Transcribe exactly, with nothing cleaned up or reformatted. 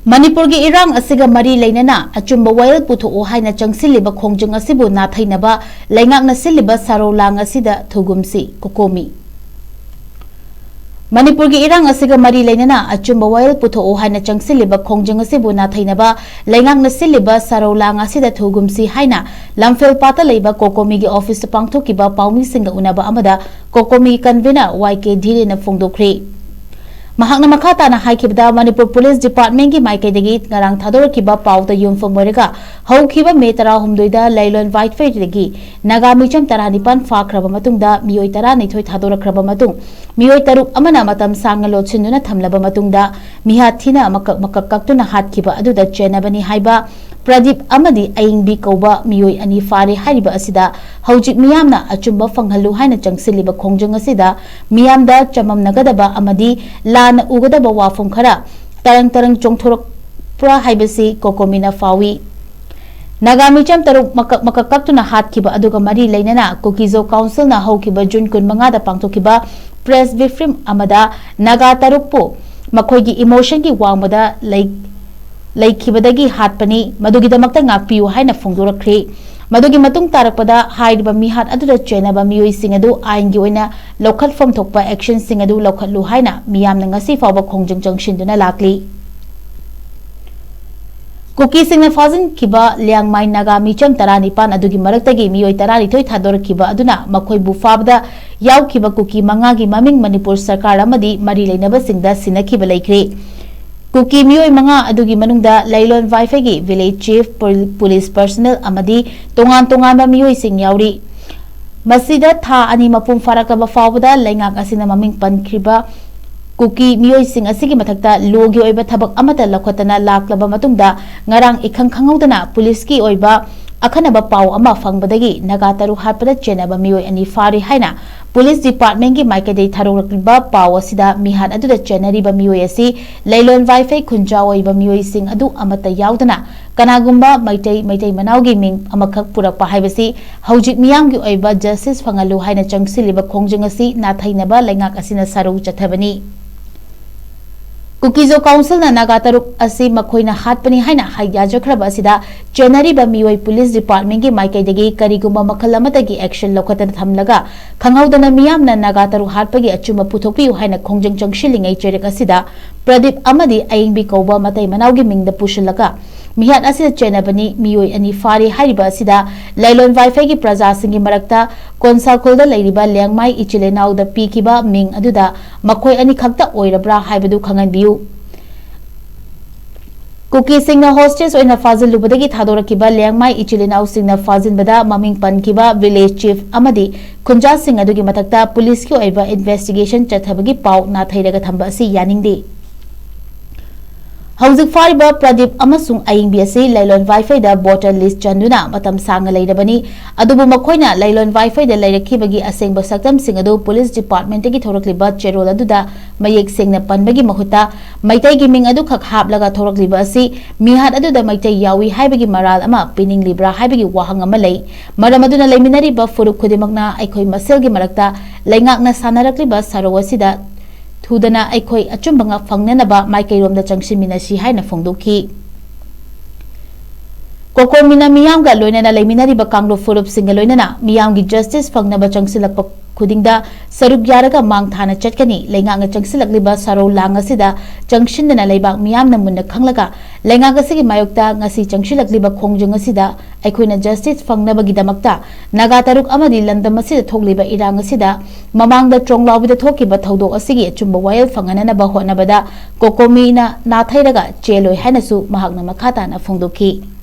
ꯃꯅꯤꯄꯨꯔꯒꯤ ꯏꯔꯥꯡ ꯑꯁꯤꯒ ꯃꯔꯤ ꯂꯩꯅꯅ ꯑꯆꯨꯝꯕ ꯋꯥꯌꯦꯜ ꯄꯨꯊꯣꯛꯑꯣ ꯍꯥꯏꯅ ꯆꯪꯁꯤꯜꯂꯤꯕ ꯈꯣꯡꯖꯪ ꯑꯁꯤꯕꯨ ꯅꯥꯊꯩꯅꯕ ꯂꯩꯉꯥꯛꯅ ꯁꯤꯜꯂꯤꯕ ꯁꯥꯔꯧ ꯂꯥꯡ ꯑꯁꯤꯗ ꯊꯧꯒꯨꯝꯁꯤ꯫ ꯀꯣꯀꯣꯃꯤ꯫ ꯃꯅꯤꯄꯨꯔꯒꯤ ꯏꯔꯥꯡ ꯑꯁꯤꯒ ꯃꯔꯤ ꯂꯩꯅꯅ ꯑꯆꯨꯝꯕ ꯋꯥꯌꯦꯜ ꯄꯨꯊꯣꯛꯑꯣ ꯍꯥꯏꯅ ꯆꯪꯁꯤꯜꯂꯤꯕ ꯈꯣꯡꯖꯪ ꯑꯁꯤꯕꯨ ꯅꯥꯊꯩꯅꯕ ꯂꯩꯉꯥꯛꯅ ꯁꯤꯜꯂꯤꯕ ꯁꯥꯔꯧ ꯂꯥꯡ ꯑꯁꯤꯗ ꯊꯧꯒꯨꯝꯁꯤ ꯍꯥꯏꯅ ꯂꯝꯐꯦꯜ ꯄꯥꯠꯇ ꯂꯩꯕ ꯀꯣꯀꯣꯃꯤꯒꯤ ꯑꯣꯐꯤꯁꯇ ꯄꯥꯡꯊꯣꯛꯈꯤꯕ ꯄꯥꯎꯃꯤꯁꯤꯡꯒ ꯎꯅꯕ ꯑꯃꯗ ꯀꯣꯀꯣꯃꯤ ꯀꯟꯚꯤꯅꯔ ꯋꯥꯏ ꯀꯦ ꯙꯤꯔꯦꯟꯅ ꯐꯣꯡꯗꯣꯛꯈ꯭ꯔꯤ꯫ ꯃꯍꯥꯛꯅ ꯃꯈꯥ ꯇꯥꯅ ꯍꯥꯏꯈꯤꯕꯗ, ꯃꯅꯤꯄꯨꯔ ꯄꯨꯂꯤꯁ ꯗꯤꯄꯥꯔꯠꯃꯦꯟꯒꯤ ꯃꯥꯏꯀꯩꯗꯒꯤ ꯉꯔꯥꯡ ꯊꯥꯗꯣꯔꯛꯈꯤꯕ ꯄꯥꯎꯗ ꯌꯨꯝꯐꯝ ꯑꯣꯏꯔꯒ, ꯍꯧꯈꯤꯕ ꯃꯦ ꯇꯔꯥꯍꯨꯝꯗꯣꯏꯗ ꯂꯩꯂꯣꯟ ꯋꯥꯏꯐꯩꯗꯒꯤ ꯅꯥꯒꯥ ꯃꯤꯆꯝ ꯇꯔꯥꯅꯤꯄꯥꯟ ꯐꯥꯈ꯭ꯔꯕ ꯃꯇꯨꯡꯗ, ꯃꯤꯑꯣꯏ ꯇꯔꯥꯅꯤꯊꯣꯏ ꯊꯥꯗꯣꯔꯛꯈ꯭ꯔꯕ ꯃꯇꯨꯡ, ꯃꯤꯑꯣꯏ ꯇꯔꯨꯛ ꯑꯃꯅ ꯃꯇꯝ ꯁꯥꯡꯅ ꯂꯣꯠꯁꯤꯟꯗꯨꯅ ꯊꯝꯂꯕ ꯃꯇꯨꯡꯗ, ꯃꯤꯍꯥꯠ ꯊꯤꯅ ꯃꯀꯛ ꯃꯀꯛ ꯀꯛꯇꯨꯅ ꯍꯥꯠꯈꯤꯕ ꯑꯗꯨꯗ ꯆꯦꯟꯅꯕꯅꯤ ꯍꯥꯏꯕ ꯄ꯭ꯔꯗꯤꯞ ꯑꯃꯗꯤ ꯑꯌꯤꯡꯕꯤ ꯀꯧꯕ ꯃꯤꯑꯣꯏ ꯑꯅꯤ ꯐꯥꯔꯦ ꯍꯥꯏꯔꯤꯕ ꯑꯁꯤꯗ ꯍꯧꯖꯤꯛ ꯃꯤꯌꯥꯝꯅ ꯑꯆꯨꯝꯕ ꯐꯪꯍꯜꯂꯨ ꯍꯥꯏꯅ ꯆꯪꯁꯤꯜꯂꯤꯕ ꯈꯣꯡꯖꯪ ꯑꯁꯤꯗ ꯃꯤꯌꯥꯝꯗ ꯆꯃꯝꯅꯒꯗꯕ ꯑꯃꯗꯤ ꯂꯥꯟꯅ ꯎꯒꯗꯕ ꯋꯥꯐꯝ ꯈꯔ ꯇꯔꯪ ꯇꯔꯪ ꯆꯣꯡꯊꯣꯔꯛꯄ꯭ꯔꯥ ꯍꯥꯏꯕꯁꯤ ꯀꯣꯀꯣꯃꯤꯅ ꯐꯥꯎꯏ꯫ ꯅꯥꯒꯥ ꯃꯤꯆꯝ ꯇꯔꯨꯛ ꯃꯀꯛ ꯃꯀꯛ ꯀꯛꯇꯨꯅ ꯍꯥꯠꯈꯤꯕ ꯑꯗꯨꯒ ꯃꯔꯤ ꯂꯩꯅꯅ ꯀꯨꯀꯤꯖꯣ ꯀꯥꯎꯟꯁꯤꯜꯅ ꯍꯧꯈꯤꯕ ꯖꯨꯟ ꯀꯨꯟꯃꯉꯥꯗ ꯄꯥꯡꯊꯣꯛꯈꯤꯕ ꯄ꯭ꯔꯦꯁ ꯕ꯭ꯔꯤꯐꯤꯡ ꯑꯃꯗ ꯅꯥꯒꯥ ꯇꯔꯨꯛꯄꯨ ꯃꯈꯣꯏꯒꯤ ꯏꯃꯣꯁꯟꯒꯤ ꯋꯥꯡꯃꯗ ꯂꯩ-, ꯂꯩꯈꯤꯕꯗꯒꯤ ꯍꯥꯠꯄꯅꯤ, ꯃꯗꯨꯒꯤꯗꯃꯛꯇ ꯉꯥꯛꯄꯤꯌꯨ ꯍꯥꯏꯅ ꯐꯣꯡꯗꯣꯔꯛꯈ꯭ꯔꯤ꯫ ꯃꯗꯨꯒꯤ ꯃꯇꯨꯡ ꯇꯥꯔꯛꯄꯗ ꯍꯥꯏꯔꯤꯕ ꯃꯤꯍꯥꯠ ꯑꯗꯨꯗ ꯆꯦꯟꯅꯕ ꯃꯤꯑꯣꯏꯁꯤꯡ ꯑꯗꯨ ꯑꯥꯏꯟꯒꯤ ꯑꯣꯏꯅ ꯂꯧꯈꯠꯐꯝ ꯊꯣꯛꯄ ꯑꯦꯛꯁꯟꯁꯤꯡ ꯑꯗꯨ ꯂꯧꯈꯠꯂꯨ ꯍꯥꯏꯅ ꯃꯤꯌꯥꯝꯅ ꯉꯁꯤ ꯐꯥꯎꯕ ꯈꯣꯡꯖꯪ ꯆꯪꯁꯤꯟꯗꯨꯅ ꯂꯥꯛꯂꯤ꯫ ꯀꯨꯀꯤꯁꯤꯡꯅ ꯐꯥꯖꯤꯟꯈꯤꯕ ꯂꯤꯌꯥꯡꯃꯥꯏ ꯅꯥꯒꯥ ꯃꯤꯆꯝ ꯇꯔꯥꯅꯤꯄꯥꯟ ꯑꯗꯨꯒꯤ ꯃꯔꯛꯇꯒꯤ ꯃꯤꯑꯣꯏ ꯇꯔꯥꯅꯤꯊꯣꯏ ꯊꯥꯗꯣꯔꯛꯈꯤꯕ ꯑꯗꯨꯅ ꯃꯈꯣꯏꯕꯨ ꯐꯥꯕꯗ ꯌꯥꯎꯈꯤꯕ ꯀꯨꯀꯤ ꯃꯉꯥꯒꯤ ꯃꯃꯤꯡ ꯃꯅꯤꯄꯨꯔ ꯁꯔꯀꯥꯔ ꯑꯃꯗꯤ ꯃꯔꯤ ꯂꯩꯅꯕꯁꯤꯡꯗ ꯁꯤꯟꯅꯈꯤꯕ ꯂꯩꯈ꯭ꯔꯦ꯫ ꯀꯨꯀꯤ ꯃꯤꯑꯣꯏ ꯃꯉꯥ ꯑꯗꯨꯒꯤ ꯃꯅꯨꯡꯗ ꯂꯩꯂꯣꯟ ꯋꯥꯏꯐꯩꯒꯤ ꯚꯤꯂꯦꯖ ꯆꯤꯐ, ꯄꯨꯜ-, ꯄꯨꯂꯤꯁ ꯄꯔꯁꯅꯦꯜ ꯑꯃꯗꯤ ꯇꯣꯉꯥꯟ ꯇꯣꯉꯥꯟꯕ ꯃꯤꯑꯣꯏꯁꯤꯡ ꯌꯥꯎꯔꯤ꯫ ꯃꯁꯤꯗ ꯊꯥ ꯑꯅꯤ ꯃꯄꯨꯡ ꯐꯥꯔꯛꯂꯕ ꯐꯥꯎꯕꯗ ꯂꯩꯉꯥꯛ ꯑꯁꯤꯅ ꯃꯃꯤꯡ ꯄꯟꯈ꯭ꯔꯤꯕ ꯀꯨꯀꯤ ꯃꯤꯑꯣꯏꯁꯤꯡ ꯑꯁꯤꯒꯤ ꯃꯊꯛꯇ ꯂꯣꯒꯤ ꯑꯣꯏꯕ ꯊꯕꯛ ꯑꯃꯠꯇ ꯂꯧꯈꯠꯇꯅ ꯂꯥꯛꯂꯕ ꯃꯇꯨꯡꯗ, ꯉꯔꯥꯡ ꯏꯈꯪ ꯈꯪꯍꯧꯗꯅ ꯄꯨꯂꯤꯁꯀꯤ ꯑꯣꯏꯕ ꯑꯈꯟꯅꯕ ꯄꯥꯎ ꯑꯃ ꯐꯪꯕꯗꯒꯤ ꯅꯥꯒꯥ ꯇꯔꯨꯛ ꯍꯥꯠꯄꯗ ꯆꯦꯟꯅꯕ ꯃꯤꯑꯣꯏ ꯑꯅꯤ ꯐꯥꯔꯤ ꯍꯥꯏꯅ ꯄꯨꯂꯤꯁ ꯗꯤꯄꯥꯔꯠꯃꯦꯟꯒꯤ ꯃꯥꯏꯀꯩꯗꯒꯤ ꯊꯥꯗꯣꯔꯛꯂꯤꯕ ꯄꯥꯎ ꯑꯁꯤꯗ ꯃꯤꯍꯥꯠ ꯑꯗꯨꯗ ꯆꯦꯟꯅꯔꯤꯕ ꯃꯤꯑꯣꯏ ꯑꯁꯤ ꯂꯩꯂꯣꯟ ꯋꯥꯏꯐꯩ ꯈꯨꯟꯖꯥ ꯑꯣꯏꯕ ꯃꯤꯑꯣꯏꯁꯤꯡ ꯑꯗꯨ ꯑꯃꯠꯇ ꯌꯥꯎꯗꯅ ꯀꯅꯥꯒꯨꯝꯕ ꯃꯩꯇꯩ, ꯃꯩꯇꯩ ꯃꯅꯥꯎꯒꯤ ꯃꯤꯡ ꯑꯃꯈꯛ ꯄꯨꯔꯛꯄ ꯍꯥꯏꯕꯁꯤ ꯍꯧꯖꯤꯛ ꯃꯤꯌꯥꯝꯒꯤ ꯑꯣꯏꯕ ꯖꯁꯇꯤꯁ ꯐꯪꯍꯜꯂꯨ ꯍꯥꯏꯅ ꯆꯪꯁꯤꯜꯂꯤꯕ ꯈꯣꯡꯖꯪ ꯑꯁꯤ ꯅꯥꯊꯩꯅꯕ ꯂꯩꯉꯥꯛ ꯑꯁꯤꯅ ꯁꯥꯔꯧ ꯆꯠꯊꯕꯅꯤ꯫ ꯀꯨꯀꯤꯖꯣ ꯀꯥꯎꯟꯁꯤꯜꯅ ꯅꯥꯒꯥ ꯇꯔꯨꯛ ꯑꯁꯤ ꯃꯈꯣꯏꯅ ꯍꯥꯠꯄꯅꯤ ꯍꯥꯏꯅ ꯍꯥꯏ-, ꯌꯥꯖꯈ꯭ꯔꯕ ꯑꯁꯤꯗ ꯆꯦꯟꯅꯔꯤꯕ ꯃꯤꯑꯣꯏ ꯄꯨꯂꯤꯁ ꯗꯤꯄꯥꯔꯠꯃꯦꯟꯒꯤ ꯃꯥꯏꯀꯩꯗꯒꯤ ꯀꯔꯤꯒꯨꯝꯕ ꯃꯈꯜ ꯑꯃꯠꯇꯒꯤ ꯑꯦꯛꯁꯟ ꯂꯧꯈꯠꯇꯅ ꯊꯝꯂꯒ ꯈꯪꯍꯧꯗꯅ ꯃꯤꯌꯥꯝꯅ ꯅꯥꯒꯥ ꯇꯔꯨꯛ ꯍꯥꯠꯄꯒꯤ ꯑꯆꯨꯝꯕ ꯄꯨꯊꯣꯛꯄꯤꯌꯨ ꯍꯥꯏꯅ ꯈꯣꯡꯖꯪ ꯆꯪꯁꯤꯜꯂꯤꯉꯩ ꯆꯩꯔꯛ ꯑꯁꯤꯗ ꯄ꯭ꯔꯗꯤꯞ ꯑꯃꯗꯤ ꯑꯌꯤꯡꯕꯤ ꯀꯧꯕ ꯃꯇꯩ ꯃꯅꯥꯎꯒꯤ ꯃꯤꯡꯗ ꯄꯨꯁꯤꯜꯂꯒ ꯃꯤꯍꯥꯠ ꯑꯁꯤꯗ ꯆꯦꯟꯅꯕꯅꯤ꯫ ꯃꯤꯑꯣꯏ ꯑꯅꯤ ꯐꯥꯔꯤ ꯍꯥꯏꯔꯤꯕ ꯑꯁꯤꯗ ꯂꯩꯂꯣꯟ ꯋꯥꯏꯐꯩꯒꯤ ꯄ꯭ꯔꯖꯥꯁꯤꯡꯒꯤ ꯃꯔꯛꯇ ꯀꯣꯟꯁꯥꯈꯣꯜꯗ ꯂꯩꯔꯤꯕ ꯂꯦꯡꯃꯥꯏ ꯏꯆꯤꯜ ꯏꯅꯥꯎꯗ ꯄꯤꯈꯤꯕ ꯃꯤꯡ ꯑꯗꯨꯗ ꯃꯈꯣꯏ ꯑꯅꯤꯈꯛꯇ ꯑꯣꯏꯔꯕ꯭ꯔꯥ ꯍꯥꯏꯕꯗꯨ ꯈꯪꯍꯟꯕꯤꯌꯨ꯫ ꯀꯨꯀꯤꯁꯤꯡꯅ ꯍꯣꯁꯇꯦꯖ ꯑꯣꯏꯅ ꯐꯥꯖꯤꯜꯂꯨꯕꯗꯒꯤ ꯊꯥꯗꯣꯔꯛꯈꯤꯕ ꯂꯦꯡꯃꯥꯏ ꯏꯆꯤꯜ ꯏꯅꯥꯎꯁꯤꯡꯅ ꯐꯥꯖꯤꯟꯕꯗ ꯃꯃꯤꯡ ꯄꯟꯈꯤꯕ ꯚꯤꯂꯦꯖ ꯆꯤꯐ ꯑꯃꯗꯤ ꯈꯨꯟꯖꯥꯁꯤꯡ ꯑꯗꯨꯒꯤ ꯃꯊꯛꯇ ꯄꯨꯂꯤꯁꯀꯤ ꯑꯣꯏꯕ ꯏꯟꯚꯦꯁꯇꯤꯒꯦꯁꯟ ꯆꯠꯊꯕꯒꯤ ꯄꯥꯎ ꯅꯥꯊꯩꯔꯒ ꯊꯝꯕ ꯑꯁꯤ ꯌꯥꯅꯤꯡꯗꯦ꯫ ꯍꯧꯖꯤꯛ ꯐꯥꯔꯤꯕ ꯄ꯭ꯔꯗꯤꯞ ꯑꯃꯁꯨꯡ ꯑꯌꯤꯡꯕꯤ ꯑꯁꯤ ꯂꯩꯂꯣꯟ ꯋꯥꯏꯐꯩꯗ ꯚꯣꯇꯔ ꯂꯤꯁ ꯆꯟꯗꯨꯅ ꯃꯇꯝ ꯁꯥꯡꯅ ꯂꯩꯔꯕꯅꯤ꯫ ꯑꯗꯨꯕꯨ ꯃꯈꯣꯏꯅ ꯂꯩꯂꯣꯟ ꯋꯥꯏꯐꯩꯗ ꯂꯩꯔꯛꯈꯤꯕꯒꯤ ꯑꯁꯦꯡꯕ ꯁꯛꯇꯝꯁꯤꯡ ꯑꯗꯨ ꯄꯨꯂꯤꯁ ꯗꯤꯄꯥꯔꯠꯃꯦꯟꯠꯇꯒꯤ ꯊꯣꯔꯛꯂꯤꯕ ꯆꯦꯔꯣꯜ ꯑꯗꯨꯗ ꯃꯌꯦꯛ ꯁꯦꯡꯅ ꯄꯟꯕꯒꯤ ꯃꯍꯨꯠꯇ ꯃꯩꯇꯩꯒꯤ ꯃꯤꯡ ꯑꯗꯨꯈꯛ ꯍꯥꯞꯂꯒ ꯊꯣꯔꯛꯂꯤꯕ ꯑꯁꯤ ꯃꯤꯍꯥꯠ ꯑꯗꯨꯗ ꯃꯩꯇꯩ ꯌꯥꯎꯏ ꯍꯥꯏꯕꯒꯤ ꯃꯔꯥꯜ ꯑꯃ ꯄꯤꯅꯤꯡꯂꯤꯕ꯭ꯔꯥ ꯍꯥꯏꯕꯒꯤ ꯋꯥꯍꯪ ꯑꯃ ꯂꯩ꯫ ꯃꯔꯝ ꯑꯗꯨꯅ ꯂꯩꯃꯤꯟꯅꯔꯤꯕ ꯐꯨꯔꯨꯞ ꯈꯨꯗꯤꯡꯃꯛꯅ ꯑꯩꯈꯣꯏ ꯃꯁꯦꯜꯒꯤ ꯃꯔꯛꯇ ꯂꯩꯉꯥꯛꯅ ꯁꯥꯟꯅꯔꯛꯂꯤꯕ ꯁꯥꯔꯧ ꯑꯁꯤꯗ ꯊꯨꯗꯅ ꯑꯩꯈꯣꯏ ꯑꯆꯨꯝꯕ ꯉ-, ꯐꯪꯅꯅꯕ ꯃꯥꯏꯀꯩꯔꯣꯝꯗ ꯆꯪꯁꯤꯟꯃꯤꯟꯅꯁꯤ ꯍꯥꯏꯅ ꯐꯣꯡꯗꯣꯛꯈꯤ꯫ ꯀꯣꯀꯣꯃꯤꯅ ꯃꯤꯌꯥꯝꯒ ꯂꯣꯏꯅꯅ ꯂꯩꯃꯤꯟꯅꯔꯤꯕ ꯀꯥꯡꯂꯨꯞ ꯐꯨꯔꯨꯞꯁꯤꯡꯒ ꯂꯣꯏꯅꯅ ꯃꯤꯌꯥꯝꯒꯤ ꯖꯁꯇꯤꯁ ꯐꯪꯅꯕ ꯆꯪꯁꯤꯜꯂꯛꯄ ꯈꯨꯗꯤꯡꯗ ꯁꯔꯨꯛ ꯌꯥꯔꯒ ꯃꯥꯡ ꯊꯥꯅ ꯆꯠꯀꯅꯤ꯫ ꯂꯩꯉꯥꯛꯅ ꯆꯪꯁꯤꯜꯂꯛꯂꯤꯕ ꯁꯥꯔꯧ ꯂꯥꯡ ꯑꯁꯤꯗ ꯆꯪꯁꯤꯟꯗꯅ ꯂꯩꯕꯥꯛ ꯃꯤꯌꯥꯝꯅ ꯃꯨꯟꯅ ꯈꯪꯂꯒ ꯂꯩꯉꯥꯛ ꯑꯁꯤꯒꯤ ꯃꯥꯌꯣꯛꯇ ꯉꯁꯤ ꯆꯪꯁꯤꯜꯂꯛꯂꯤꯕ ꯈꯣꯡꯖꯪ ꯑꯁꯤꯗ ꯑꯩꯈꯣꯏꯅ ꯖꯁꯇꯤꯁ ꯐꯪꯅꯕꯒꯤꯗꯃꯛꯇ ꯅꯥꯒꯥ ꯇꯔꯨꯛ ꯑꯃꯗꯤ ꯂꯝꯗꯝ ꯑꯁꯤꯗ ꯊꯣꯛꯂꯤꯕ ꯏꯔꯥꯡ ꯑꯁꯤꯗ ꯃꯃꯥꯡꯗ ꯆꯣꯡꯂꯥꯎꯕꯤꯗ ꯊꯣꯛꯈꯤꯕ ꯊꯧꯗꯣꯛ ꯑꯁꯤꯒꯤ ꯑꯆꯨꯝꯕ ꯋꯥꯌꯦꯜ ꯐꯪꯍꯟꯅꯕ ꯍꯣꯠꯅꯕꯗ ꯀꯣꯀꯣꯃꯤꯅ ꯅꯥꯊꯩꯔꯒ ꯆꯦꯜꯂꯣꯏ ꯍꯥꯏꯅꯁꯨ ꯃꯍꯥꯛꯅ ꯃꯈꯥ ꯇꯥꯅ ꯐꯣꯡꯗꯣꯛꯈꯤ꯫